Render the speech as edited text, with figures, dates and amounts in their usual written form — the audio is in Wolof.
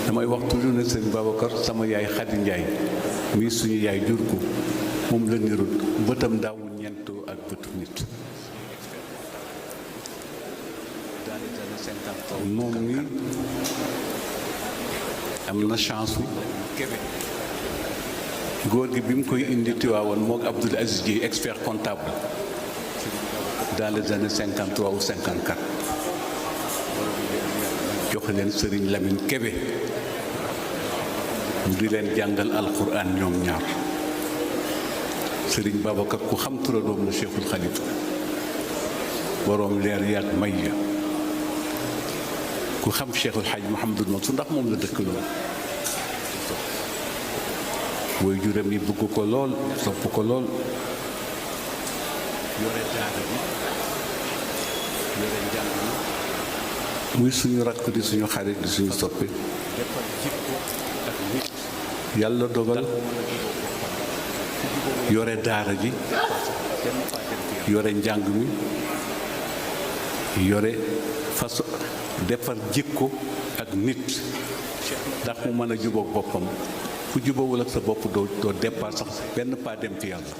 damay wax toujours ne sëñ Babacar sama yaay Xadi Njaay mii suñu yaay jur ko moom la nirut bëtam daawul ñeentoo ak bëtu nit moom mi am na chance góor gi bi mu koy indi Tiwaawan mook Abdoul Aziz Dieye expert comptable dans les années 53 ou 54 jox leen Serigne Lamine Kébé mu di leen jàngal alquran ñoom ñaar Serigne Babacar ku xam turandoom la Cheikhul Khalifa boroom leer yaag may ya ku xam Cheikhul Hadj Mouhamadul Mansour ndax moom la dëkkaloo woy juram yi bëgg ko lool sopp ko lool yore daara bi yore njàng mi muy suñu rakk di suñu xarit di suñu soppi defar jikko ak nit yàlla dogal yore daara ji yore njàng mi yore façon defar jikko ak nit ndax mu mën a jubóog boppam ku jubóowul ak sa bopp doo départ sax benn pas dem ci yàlla